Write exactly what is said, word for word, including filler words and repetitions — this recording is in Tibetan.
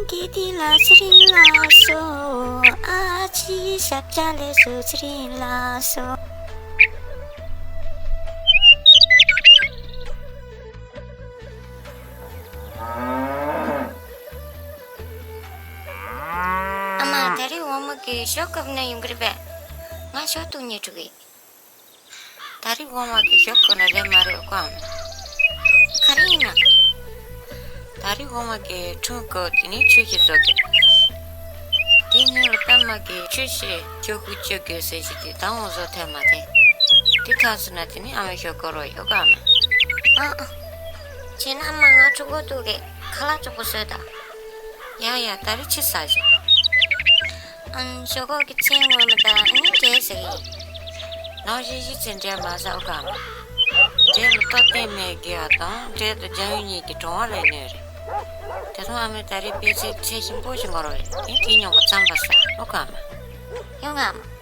གི་དེ་ལ་ཚེ་རིང་ལགས་སོ། ཨ་ཅེ་ཞབས་བཅགས་ལས་སོ་ཚེ་རིང་ལགས་སོ། ཨ་མ། ད་རེས་འོ་མ་གི་ཞོ་བཀབ་ན་ཡོང་གི་རེད་པས། ང་ཞོ་བཏུང་ཉལ་འགྲོ་གི། ད་རེས་འོ་མ་གི་ཞོ་བཀབ་ན་རེད་མ་རེད་ཨོ་ཀ་ཨ་མ། ག་རེ་ཡིན་ན། ད་རེས་འོ་མ་གི་ཁྲུང་བཀབ་དེ་ནས་ཆུ་ཞིག་བཟོ་དགོས། དེའི་སྔོན་ལ་པད་མ་གི་ཆུ་ཞིག་ཞོ་ཁུ་བཅུ་དགོས་ཟེར་ཞིག་དེ་ད་འོང་བཟོ་ཐལ་མ་ཐལ། དེ་ཐག་སོང་ན་དེ་ནས་ཨ་མ་ཞོ་བཀབ་རོགས་ཡོད་ཨོ་ཀ་ཨ་མ། ཨ་ཨ། བྱས་ན་ཨ་མ། ང་ཕྲུ་གུ་འདུག་གས། ཁ་ལག་ལྕོགས་པོ་བཟོས་དང་། ཡ་ཡ། ད་རེས་ཕྱི་ཟ་ཞིག་ཨམ། ཞོག་ཁོག་གི་ཚལ་ངོ་མ་དང་ཨ་ནི་འབྲས་ཟ་གི་ཡིན། ནང་བཞིན་གཞི་ཚེ་འབྲས་མ་ཟ་ཨོ་ཀ་ཨ་མ། འབྲས་ལ་ལྟོ་བསྟེན་མེད་དགེ་བ་དང་འབྲས་དང་ལྗང་ཡུ་གཉིས་ཀྱི་གྲོང་བ་ལས་སྣོན་རེད། དེ་དང་ཨ་མས་ད་རེས་དཔེ་ཆའི་ཚལ་ཞིམ་པོ་ཞིག་ངོ་རོགས་རེད། ཨེ་དེའི་མྱོང་པ་རྩམ་པ་ཟ་ཨོ་ཀ་ཨ་མ། ཡོང་ཨ་མ།